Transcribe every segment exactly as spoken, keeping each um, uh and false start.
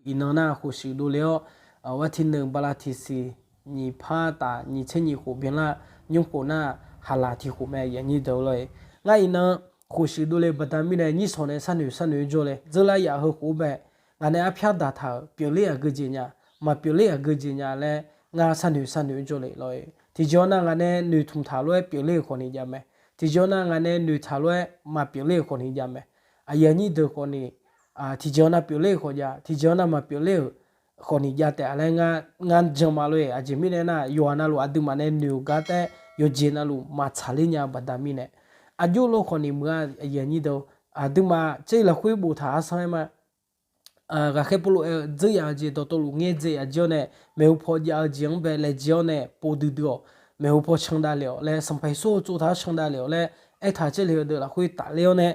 Iqnan nar khof shuif dovle-awr, aqwar tiqneuq bala tiqsiq nyiq par taf nyiq tser nyiq khof byanlar nymr khof nar haqlaq tiq khof mae aqyuif aqnyir deuq lor-e. Ngar iqnan khof shuif dovle baqda mirnae nyir sanq nae sharnoeq sharnoeq-aer jawr le. Dzeurlar yaf heu khof-aq bae, ngaq nae arpyar daqtaq-euq pyeufler aqgeujeq nya, maqpyeufler aqgeujeq nya laer ngar sharnoeq sharnoeq-aer jawr le lor-e. Tiqjeq-awr nar ngaq nae noeqtmq taq lof-aer pyeufler-euq khawf ni jav mae. Tiqjeq-awr nar ngaq nae noeqtaq lof-aer maqpyeufler-euq khawf ni jav mae. Aqyuif aqnyir deuq khawf ni, tiqjeq-awr nar pyeufler-euq khawf jav, tiqjeq-awr nar maqpyeufler-euq khawf ni jav taef-a laer ngar jan ma lor-e. Aqjeq mirnae nar yawqha navluf aqduimaf nae noeq-euq gar taef-aer yawqjeq navluf maqtsaq ler nya-eu baqda mirnae, aqjox lor khawf ni muiq-a aqyuif aqnyir deuq. Aqduimaf tser lafkhoer boftaq arsanr-aer ma. Ghaqkhaer Pawrluv aer-eu dzeur yaf-eu jeq dawqtawvluf ngaer dzae yaf jir-awr nae, maeqhu paw jav-eu jeq-anr bae laejae-awr nae pov duidui-awq, maeqhu paw candav le-awq laer, Sanqpaq Yeqsur-eu tsovtaq-anr candav le-awq laer aertaq caer le-eu deuq lafkhoer tafler-awr nae,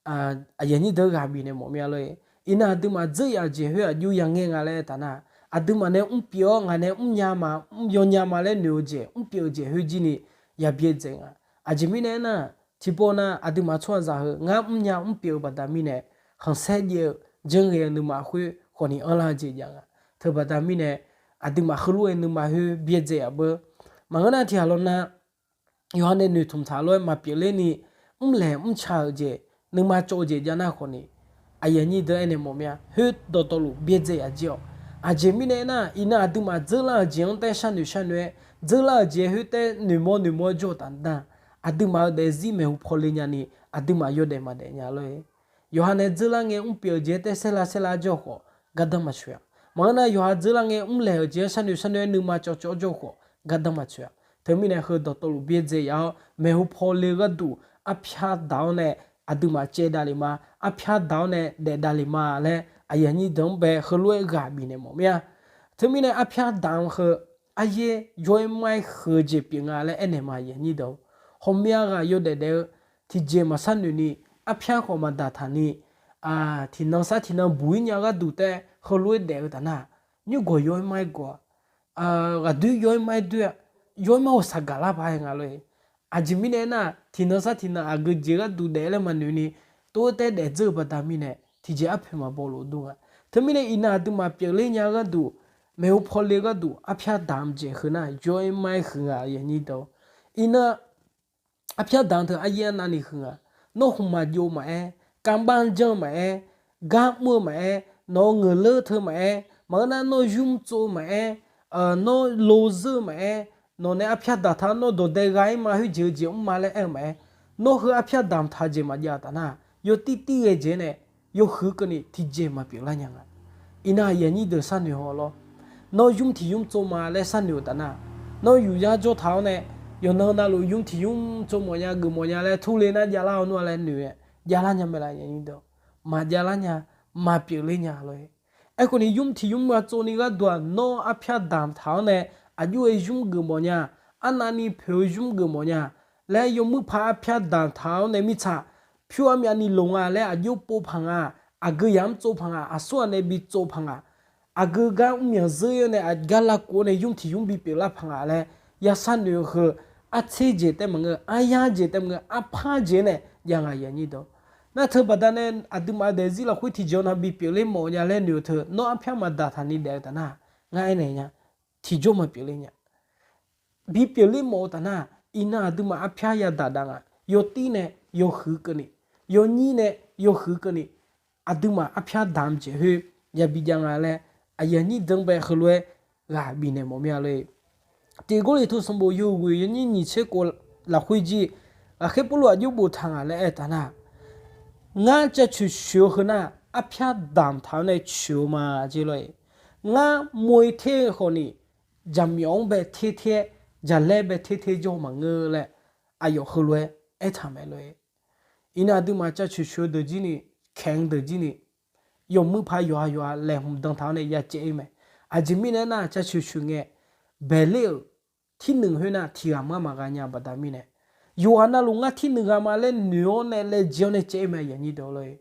aqyuif aqnyir deuq ghaq bifnaeq mawf mir-a lor-e. Iqnan aqduimaf dzeur yaf-eu jeq khoer aqjox yangae nga laer aertaq nar, aqduimaf nae mrpyeuf-awr ngaq nae mrnya ma, mr yawnya ma laer noeq-eu jeq, mrpyeuf-eu jeq khoer jir ni yabyaerdzae nga. Aqjeq mirnae aernar, tiqpov nar aqduimaf tsawrhaqzaq heu ngar mrnya mrpyeuf-eu baqda mirnae, khanqsaer jaev-eu janrghae-eu nuima khoer khawf ni anrlar-eu jeq jav nga. Teubaqda mirnae, aqduimaf heulof-aer nuima khoer byaerdzae yaf beur. Maqngeur nar tiqghaq lawr nar, yawqha nae noeqtmq taq lof-aer maqpyeufler ni, mrlaeq mrca-euq jeq, nuima cawv-eu jeq jav nar khawf ni, aqyuif aqnyir deuq aernaeq mawf mir-a. Khoer dawqtawvluf byaerdzae yaf jir-awq. Aqjeq mirnae aernar, iqnan aqduimaf dzeurlar-euq jeq-anr taef-aer sharnoeq sharnoeq-aer, dzeurlar-euq jeq khoer taef-aer noeqmawr noeqmawr-aer jawr-eu taf nar, aqduimaf-eu daefzir maeqhu paw le nyani, aqduimaf yawdaef maqdaef nya lor-e. Yawqha nae dzeurlar ngae mrpyeuf-eu jeq-anr taef-aer saerlar saerlar jawr-eu khawf, gardanr maqtsoeq-a. Maqngeur nar yawqha dzeurlar ngae mrlaeq-euq jeq-anr sharnoeq sharnoeq-aer nuima cawv cawv jawr-eu khawf, gardanr maqtsoeq-a. Teumirnae heu dawqtawvluf byaerdzae yaf-awr maeqhu paw le-eu gharduq arpyar daq-awr nae aqduimaf caev davlef ma, arpyar daq-awr nae daef davlef ma laer aqyuif aqnyir deuq-anr bae heulof-aer ghaq bifnaeq mawf mir-a. Teumirnae arpyar daq-anr heu aryaer yaw-aer mar-aer huiq-eu jeq pyeuf nga laer aernaeq ma aqyuif aqnyir deuq. Ghawqmya ghaq yawdaef daef-eu tiqjeq maqsharnoeq ni, arpyar khawf maqdaq taq ni, tiqnan sar tiqnan buq-ir nya gharduq taef-aer heulof-aer daef-eu taf nar, nymrgawq yaw-aer mar-aer gawq-a, ghaqdoer yaw-aer mar-aer doer-a, yaw-aer mar-euq saqgaq lar paq-aer nga lor-e. Aqjeq mirnae aernar, tiqnan sar tiqnan aqgeu jeq gharduq daef laer maqnoeq ni, tov-aer taef-aer daef dzeur-eu baqda mirnae tiqjeq arpoeq maqbaw lof dur nga. Teumirnae iqnan aqduimaf pyeufler nya gharduq, maeqhu paw le gharduq arpyar damq jeq heu nar yaw-aer mar-aer huiq nga aqyuif aqnyir deuq. Iqnan arpyar damq teu aryaer arnavni huiq nga. Nawr hmqmaq jov maqaer, kavbav janr-eu maqaer, gar mr-eu maqaer, nawq-euq ngeuqleur teu maqaer, maqngeur nar nawr yur mr tsov-eu maqaer, nawr lozeur-eu maqaer, nawq nae arpyar damq taq-awr nawr dawqdae gha-ir ma, khoerjeq-eu jeq mr ma laer aer-eu maqaer, nawr heu arpyar damq taq-eu jeq maqjav-eu taf nar, yawtir tir ghae jeq nae yawhuiq keuvni tiqjeq maqpyeuf lar nya nga. Iqnan aqyuif aqnyir deuq sharnoeq haw lawr. Nawr yur tiq yur tsov ma laer sharnoeq-eu taf nar, nawr yuf yar jawr taq-awr nae, yawqnan navluf yur tiq yur tsov mawf nya geuf mawf nya laer turle nar javlar-awr nawr laer noeq-aer javlar nya mae laf aqyuif aqnyir deuq. Maqjavlar nya, maqpyeuf ler nya lor-e. Aerkhawf ni yur tiq yur ghaq tsovni gharduq-aq nawr arpyar damq taq-awr nae aqjox-aer yur geuf mawf nya, arnavni poeq-eu yur geuf mawf nya laer yawmuir paq arpyar damq taq-awr nae mirtsaq pyur armyavni loq nga laer aqjox pov paq nga, aqgeu yamq mr tsov paq nga, aqsur ghaq nae bi tsov paq nga, aqgeu gar mr myanq zeur-awr nae aqgar lavkuf-awr nae yur tiq yur bipyeuf lar paq nga laer yasharnoeq-eu heu, artser jeq taef maqngeur, aryar jeq taef maqngeur, arpar jeq nae jav nga aqyuif aqnyir deuq. Nar teu baqdanae aqduimaf daefzir lafkhoer tiqjeq-awr nar bipyeuf ler mawf nya laer noeq-eu teu nawr arpyar maqdamq taqni daef-eu taf nar, ngar aernaeq nya, tiqjawr maqpyeuf ler nya. Bipyeuf ler mawf-eu taf nar, iqnan aqduimaf arpyar yadaq daq nga. Yawtir nae yawhuiq keuvni, yawnyir nae yawhuiq keuvni, aqduimaf arpyar damq jeq khoer yabi jav nga laer aqyuif aqnyir deuq-anr bae heulof-aer ghaq bifnaeq mawf mir-a lor-e. Tiq Gawrliqtu sanqbof yawhuiq yawnyir nyiq tser kov lafkhoer jir, ghaqkhaer Pawrluv aqjox boftaq nga laer aer-eu taf nar, ngar cav coeq coeq-eu heu nar arpyar damq taq-awr nae coeq-eu ma jeq lor-e. Ngar moe ter khawf ni, jaqmyawf-anr bae ter ter-aer, jaqlaer bae ter ter jawr maqngeur laer aqyawf heulof-aer aertaq mae lor-e. Iqnan aqduimaf cav coeq coeq-eu deuq jir ni, kaeq-eu deuq jir ni, yawmuir paq yawqha yawqha laeqhmq danq taq-awr nae ya caev-ir mae. Aqjeq mirnae aernar, cav coeq coeq ngae, baeqler-euq tirnuiq khoer nar tiq ghaq maqgha nya-eu baqda mirnae, yawqghaq navluf ngar tirnuiq ghaq ma laer noeq-awr nae laejae-awr nae caev-ir mae aqyuif aqnyir deuq lor-e.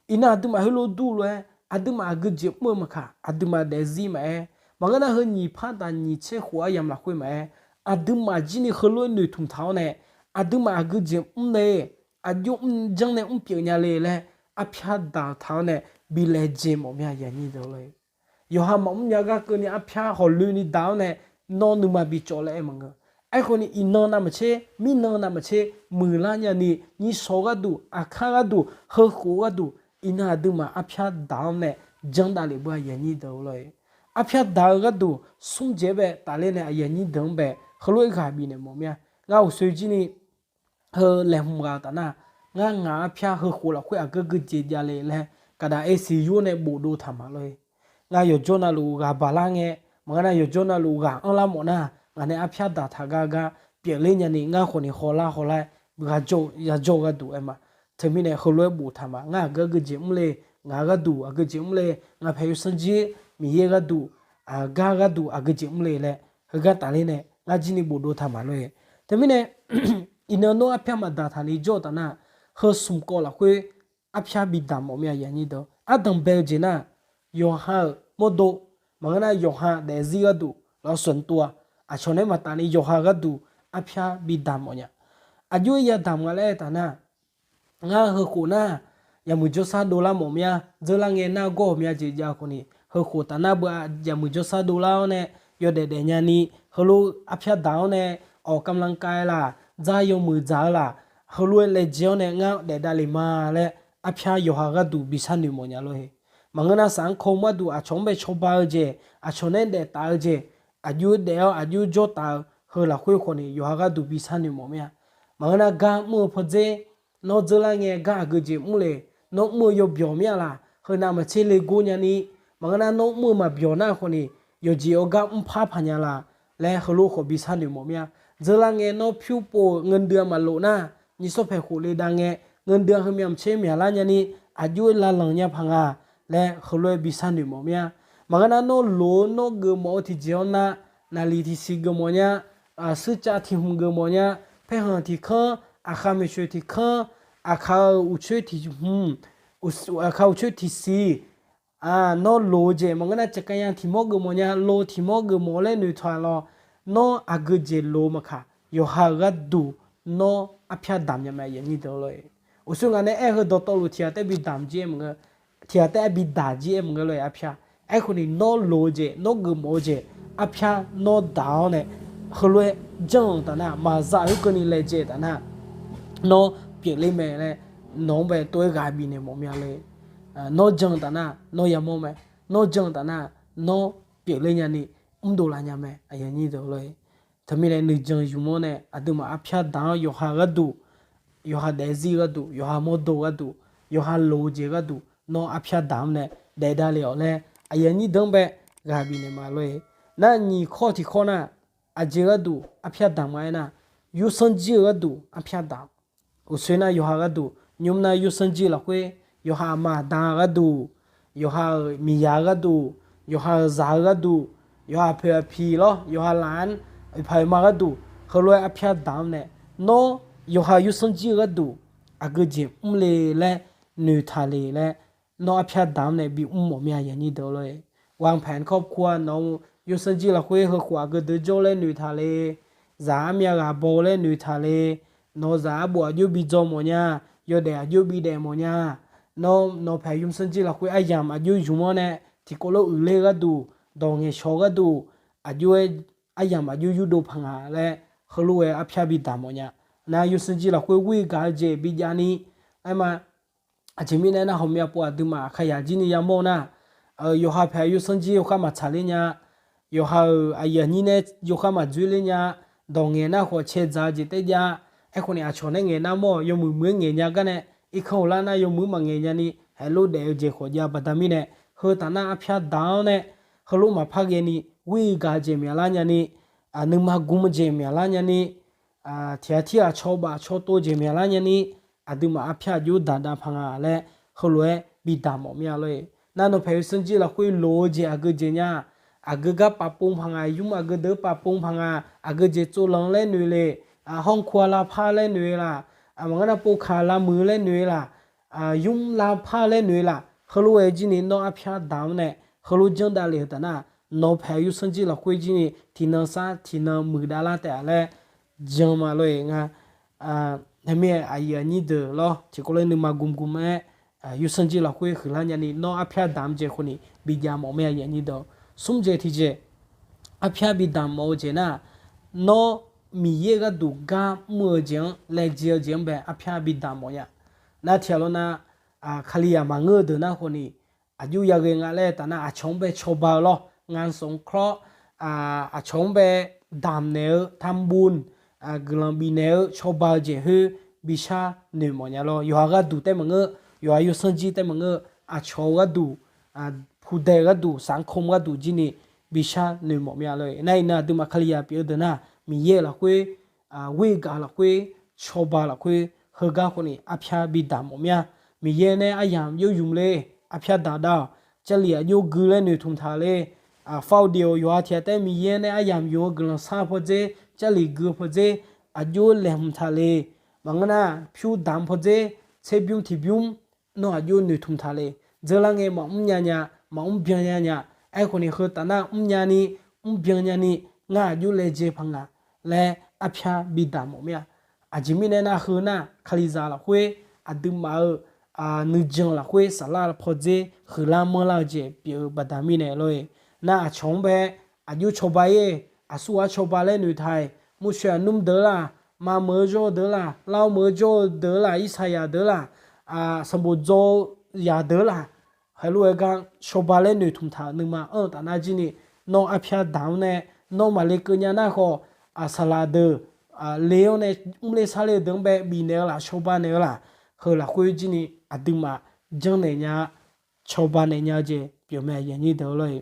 Iqnan aqduimaf heulof dur lof-aer, aqduimaf aqgeujeq mr-eu maqkaq, aqduimaf daefzir maqaer, maqngeur nar heu nyiq par taf nyiq tser khof aryamq lafkhoer maqaer, aqduimaf jir ni heulof-aer noeqtmq taq-awr nae, aqduimaf aqgeujeq mr le, aqjox mr janr nae mr pyeuf nya le laer, arpyar damq taq-awr nae bi laejae mawf mir-a aqyuif aqnyir deuq lor-e. Yawqha maqmr nya gar keuvni arpyar hawqloeni daq-awr nae, nawr nuima bicawv laer aer maqngeur. Aerkhawfni iqnan navmaqtser, mirnan navmaqtser, muiqlar nyani, nyishawq gharduq, aqkar gharduq, heukhof gharduq, iqnan aqduimaf arpyar daq-awr nae janr davlef beu aqyuif aqnyir deuq lor-e. Arpyar daq-eu gharduq smr jeq-aer bae tafler nae aqyuif aqnyir deuq-anr bae heulof-aer ghaq bifnaeq mawf mir-a. Ngar uqsoe jir ni heu laeqhmq ghaq-eu taf nar, ngar ngaq arpyar heukhof lafkhoer aqgeu geujeq javle laer gaqdaq aer siq yur-awr nae bofdov taq ma lor-e. Ngar yawqjawr navluf ghaq baqlar ngae, maqngeur nar yawqjawr navluf ghaq anrlar mawf nar, ngaq nae arpyar daq taq gar gar pyeufler nyani ngar khawf ni hawlar hawlar-aer yajawr gharduq aer ma. Teumirnae heulof-aer boftaq ma. Ngar aqgeu geujeq mr le, ngaq gharduq aqgeu jeq mr le, ngaq paeq yawsanr jir Miqyaer gharduq, aqgar gharduq aqgeu jeq mr le laer heugar tafler nae ngar jir ni bofdov taq ma lor-e. Teumirnae iqnan nawr arpyar maqdaq taq ni jawr-eu taf nar, heu smq kawv lafkhoer arpyar bidaq mawf mir-a. Ardanq bae-eu jeq nar, yawqha-euq mawrdo, maqngeur nar yawqha daefzir gharduq lafsawq tov-a. Aqcawq nae maqtaf ni yawqha gharduq arpyar bidaq mawf nya. Aqjox-aer yadaq nga laer aer taf nar, ngar heukhof nar, yaqmuiq jawrsar dovlar mawf mir-a. Dzeurlar ngae nargawr-euq myav jeq jav khawf ni, heukhof taf nar beu-a, yaqmuiq jawrsar dovlar-awr nae yawdaef daef nyani, heulof arpyar daq-awr nae, awq kamlankav-aer laq, dzar yawmuiq dzaq-eu laq, heulof-aer laejae-awr nae ngar daef davlef ma laer arpyar yawqha gharduq bishar noeq mawf nya lor-e. Maqngeur nar saf-anr kaw maqduq aqcawq-anr bae cawba-eu jeq, aqcawq nae daef taf-eu jeq, aqjox-aer daef-awr aqjox-aer jawr taf-eu heu lafkhoer khawf ni yawqha gharduq bishar noeq mawf mir-a. Maqngeur nar gar mr-eu pawdzer, nawr dzeurlar ngae gar aqgeu jeq mr le, nawr mr-eu yawbyawq mir-a laq, heu navmaqtser le gor nyani, maqngeur nar nawr mr-eu maqbyawq nar khawf ni, yawqjeq yawgar mrpar paq nya laq laer heulof khawf bishar noeq mawf mir-a. Dzeurlar ngae nawr pyur pov-euq เงินเดือน maqlof nar, nyiq sawr paeq khof le dav ngae, เงินเดือน heumyav maqtser myaqlar nyani, aqjox-aer lalanq nya paq nga laer heulof-aer bishar noeq mawf mir-a. Maqngeur nar nawr loq-eu nawr geufmawf-eu tiqjeq-anr nar, naqliq tiqsiq geufmawf nya, suircav tiq hmq geufmawf nya, paerkhanq tiq kanr, aqkhaq maeqsoeq tiq kanr, aqkhaq-euq uqcoer tiq hmq, aqkhaq uqcoer tiqsiq, nawr loq-eu jeq maqngeur nar จักรยาน tiq mawr geufmawf nya, lo tiq mawr geufmawf laer noeqtaq lawq. Nawr aqgeu jeq loq-eu maqkaq, yawqha-euq gharduq nawr arpyar damq nya mae, aqyuif aqnyir deuq lor-e. Uqshoe ngaq nae aer-eu heu dawqtawvluf tiq ghaq taef-aer bidamq jir aer maqngeur, tiq ghaq taef-aer bidaq jir aer maqngeur lor-e arpyar. Aerkhawf ni nawr loq-eu jeq, nawr geufmawf-eu jeq, arpyar nawr daq-awr nae, heulof-aer janr-euq taf nar, maqza khoerkeuvni laejae taf nar, nawr pyeufler mae laer, nawq-anr bae tov-aer ghaq bifnaeq mawf mya le. Nawr jan-eu taf nar nawr yamawr mae, nawr jan-eu taf nar nawr pyeufler nyani mrdov laf nya mae, aqyuif aqnyir deuq lor-e. Teumirnae nuijan yumq-awr nae aqduimaf arpyar daq-awr yawqha gharduq, yawqha daefzir gharduq, yawqha mawrdo gharduq, yawqha loq-eu jeq gharduq nawr arpyar daq-awr nae daef davlef-awq laer aqyuif aqnyir deuq-anr bae ghaq bifnaeq ma lor-e. Nar nyiq kawr tiq kawr nar, aqjeq gharduq arpyar damq nga aernar, yursanr jir-eu gharduq arpyar damq. Uqsoe nar yawqha gharduq, nymr nar yursanr jir lafkhoer, yawqha aqma aqda gharduq, yawqha-euq miqyaq gharduq, yawqha-euq zaq-eu gharduq, yawqha aqpoeq aqpiq lawr, yawqha laf-anr oeqpaq oeqma gharduq heulof-aer arpyar damq-anr nae, nawr yawqha yursanr jir-eu gharduq aqgeu jeq mr le laer noeqtaq le laer, nawr arpyar damq-anr nae bimr mawf mir-a, aqyuif aqnyir deuq lor-e. Ghaq paeq-anr kawr kur-a, nawq-euq yursanr jir lafkhoer heukhof aqgeu deuq jawr laer noeqtaq le, zaq armyav ghaq baw laer noeqtaq le, nawq-euq zaq arbof aqjox bi dzaw mawf nya, yawdaef aqjox bi daef mawf nya, nawr nawq paeq yursanr jir lafkhoer aryamq aqjox yumq-awr nae tiqkawv lof uiqler gharduq, dawq ngaeqshawq gharduq, aqjox-aer aryamq aqjox yurdov paq nga laer heulof-aer arpyar bidamq mawf nya. Nar yursanr jir lafkhoer ghoer gaq-eu jeq bijavni, aerma, aqjeq mirnae nar hawqmyav pov aqduimaf aqkaqyaq jir ni yamawr nar, yawqha paeq yursanr jir yawkhar maqtsaq ler nya, yawqha-euq aqyuif aqnyir nae yawkhar maqdzoer ler nya, dawq ngaeq nar khawf cae dzaq-eu jeq taef jav. Aerkhawf ni aqcawq nae ngaeq nar mawr-awq, yawmuiq muiq-aer ngaeq nya gar nae, irkanr uqlar nar yawmuiq maqngaeq nyani, haeqlof daef-eu jeq khawf jav baqda mirnae, heu taf nar arpyar daq-awr nae, heulof maqpar ghaeni, ghoer gaq-eu jeq myaqlar nyani, nuima gm-eu jeq myaqlar nyani, tiq ghaq tirghaq cawbaf cawtov jeq myaqlar nyani, aqduimaf arpyar aqjox daq dav paq nga laer heulof-aer bidamq mawf mir-a lor-e. Nar nawq paeq yawsanr jir lafkhoer loq-eu jeq aqgeu jeq nya, aqgeu gar pafpov paq nga, yumr aqgeu deuq pafpov paq nga, aqgeu jeq tsovlanq laer noeq le, hawrkur-a lavpar laer noeq laf, maqngeur nar povkaq lavmuiq laer noeq laf, yumr lavpar laer noeq laf, heulof-aer jir ni nawr arpyar daq-awr nae, heulof janr davlef-eu taf nar, nawq paeq yawsanr jir lafkhoer jir ni tiqnan sar tiqnan muiqdav lar taef-a laer jan ma lor-e nga. Namirnae aqyuif aqnyir deuq lawr, tiqkawv lof nuima gm gm-aer, yawsanr jir lafkhoer huiqlar nyani nawr arpyar damq jeq khawf ni bijav mawf mir-a, aqyuif aqnyir deuq. Smr jeq tiqjeq, arpyar bidamq mawf-eu jeq nar, nawr Miqyaer gharduq gar mr-eu jeq-anr, laejae-eu jeq-anr bae arpyar bidamq mawf nya. Nar tiqghaq lawr nar, Kalizaq maqngeur-eu deuq nar khawf ni, aqjox yaghae nga laer taf nar, aqcawq-anr bae cawba-eu lawr, งานสงเคราะห์, aqcawq-anr bae damq naeq-eu ทำบุญ, guiqlanq bifnaeq-eu cawba-eu jeq khoer bishar noeqmawf nya lawr. Yawqha gharduq taef maqngeur, yawqha yawsanr jir taef maqngeur, aqcawq-eu gharduq, pudae gharduq, สังคม gharduq jir ni bishar noeqmawf mir-a lor. Nar iqnan aqduimaf Kalizaq pyeuf-eu deuq nar, Miqyaer-euq lafkhoer, ghoer gaq-eu lafkhoer, cawba lafkhoer, heugar khawf ni arpyar bidamq mawf mir-a. Miqyaer nae aryamq yawymq le, arpyar damq dav-awq. Jarlif aqjox gui laer noeqtmq taq le. Far-eu deuq-awq, yawqha tiq ghaq taef Miqyaer nae aryamq yawq-eu guiqlanq sar-eu pawdzer, jarlif gui-eu pawdzer, aqjox laeqhmq taq le. Maqngeur nar, pyur damq pawdzer, tserbymr tiqbymr, nawr aqjox noeqtmq taq le. Dzeurlar ngae maqmr nya nya, maqmr byan nya nya. Aerkhawf ni heu taf nar mrnya ni, mrbyan nya ni, ngar aqjox laejae paq nga laer arpyar bidamq mawf mir-a. Aqjeq mirnae nar heu nar, Kalizaq lafkhoer, aqduimaf-euq nuijan lafkhoer saflar pawdzer huiqlar manrlar-eu jeq pyeuf-eu baqda mirnae lor-e. Nar aqcawq-anr bae aqjox cawba-ir, aqsurghaq cawba laer noeqtaq-iq, murcoeq aqnmr deuq-eu laq, maqmeuq-eu jawr-eu deuq-eu laq, lar meuq-eu jawr-eu deuq-eu laq, irsaqyaq deuq-eu laq, sanqbof dzaw-eu yaq deuq-eu laq, heulof-aer gar cawba laer noeqtmq taq-euq nuima anr-eu taf nar jir ni, nawr arpyar damq-anr nae, nawr maqle keuv nya nar khawf, saqlaq deuq le-awr nae mrler sarler-eu deuq-anr bae bifnaeq-eu laf, cawba naeq-eu laf, heu lafkhoer jir ni aqduimaf janrnaeq nya, cawba naeq nya-eu jeq pyeuf mae, aqyuif aqnyir deuq lor-e.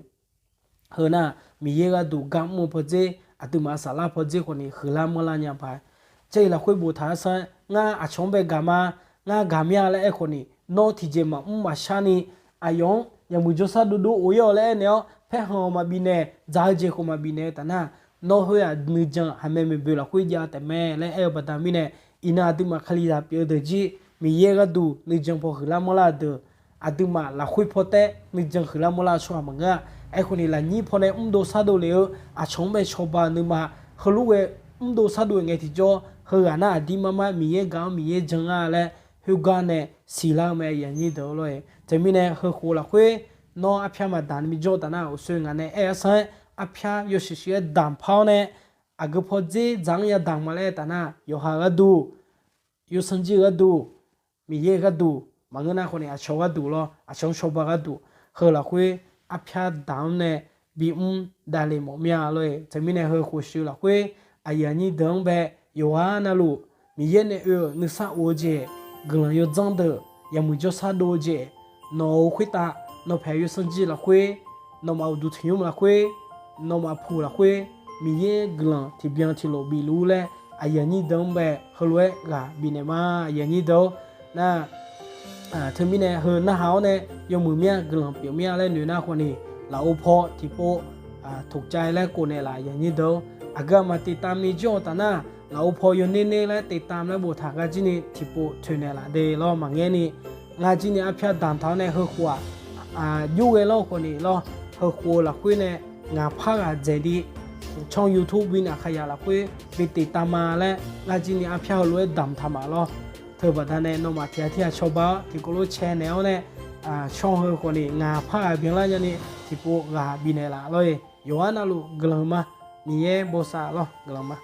Heu nar, Miqyaer gharduq gar mr-eu pawdzer, aqduimaf saflar pawdzer khawf ni huiqlar manrlar nya paq. Jarlif lafkhoer boftaq-eu sar, ngar aqcawq-anr bae gaq ma, ngar gaq mir-a laer aerkhawf ni, nawr tiqjeq maqmr maqshar ni, aqyawf-anr yawmuiq jawrshar dovdov of-ir-awq laer aernaeq-awr, paerkhanq maqbifnaeq, dzaq-eu jeq khawf maqbifnaeq-eu taf nar, nawr khoer-aq nuijan haqmae maeqboeq lafkhoer jav taef mae laer aer-eu baqda mirnae, iqnan aqduimaf Kalizaq pyeuf-eu deuq jir, Miqyaer gharduq nuijan paw huiqlar manrlar-eu deuq, aqduimaf lafkhoer paw taef nuijan huiqlar manrlar-eu tsawrhaq maqngeur-a. Aerkhawf ni lafnyir pawnae mrdov shardov lef-eu, aqcawq-anr bae cawba-eu nuima, heulof ghae mrdov shardov-eu ngae tiqjawr, heughaq nar aqdir mar mar Miqyaer gaq-anr Miqyaer jan-a laer, khoergar nae siqlar-eu mae, aqyuif aqnyir deuq lor-e. Teumirnae heukhof lafkhoer, nawr arpyar maqdamq ni bijawr-eu taf nar, uqsoe ngaq nae aer-eu sar-aer, arpyar yawshuif shuif-aer damq par-awr nae, aqgeu pawdzer dzaq-anr yadamq ma laer aer taf nar, yawqha-eu gharduq, yawsanr jir-eu gharduq, Miqyaer gharduq, maqngeur nar khawf ni aqcawq gharduq lawr, aqcawq-anr cawba gharduq, heu lafkhoer arpyar damq-anr nae bimr davle mawf mir-a lor-e. Teumirnae heukhof shuif lafkhoer, aqyuif aqnyir deuq-anr bae, yawqghaq navluf, Miqyaer nae oe-euq nuisar of-eu jeq, guiqlanq yawdzanr deuq, yawmuiq jawrshar dov-eu jeq, nawq-euq khoertav, nawqpaeq yawsanr jir lafkhoer, nawmaf uqduq tanqnymr lafkhoer, nawmaf puq lafkhoer, Miqyaer guiqlanq tiqbyan tiqlof bif luf-ur laer, aqyuif aqnyir deuq-anr bae heulof-aer ghaq bifnaeq ma, aqyuif aqnyir deuq-or. Nar, teumirnae heu narhaq-awr nae yawmuiq mir-a, guiqlanq pyeuf mir-a laer noeq nar khawf ni, lafov paw tiqpov ถูกใจ laer kov naeq laf, aqyuif aqnyir deuq-or. Aqgeu aqmaq ติดตาม ni jawr-eu taf nar, lafov paw yawner ner laer ติดตาม laer boftaq ngar jir ni tiqpov toeqnaeq laf de lawr maqngaer ni, ngar jir ni arpyar damq taq-awr nae heukhof-aq, jov ghae lawr khawf ni lawr, heukhof-eu lafkhoer nae ngaq par ghaq dzaeq di, ช่อง YouTube Win Akhaza lafkhoer bi ติดตาม ma laer ngar jir ni arpyar heulof-aer damq taq ma lawr. Teubaqda nae nawmaf tiq ghaq tir ghaq cawba-awr tiqkawv lof cae naeq-awr nae, ช่อง heu khawf ni ngaq par ghaq byanlar nyani tiqpov ghaq bifnaeq laf lawr-e. Yawqghaq navluf guiqlanq ma, Miqyaer bosav lawr, guiqlanq ma.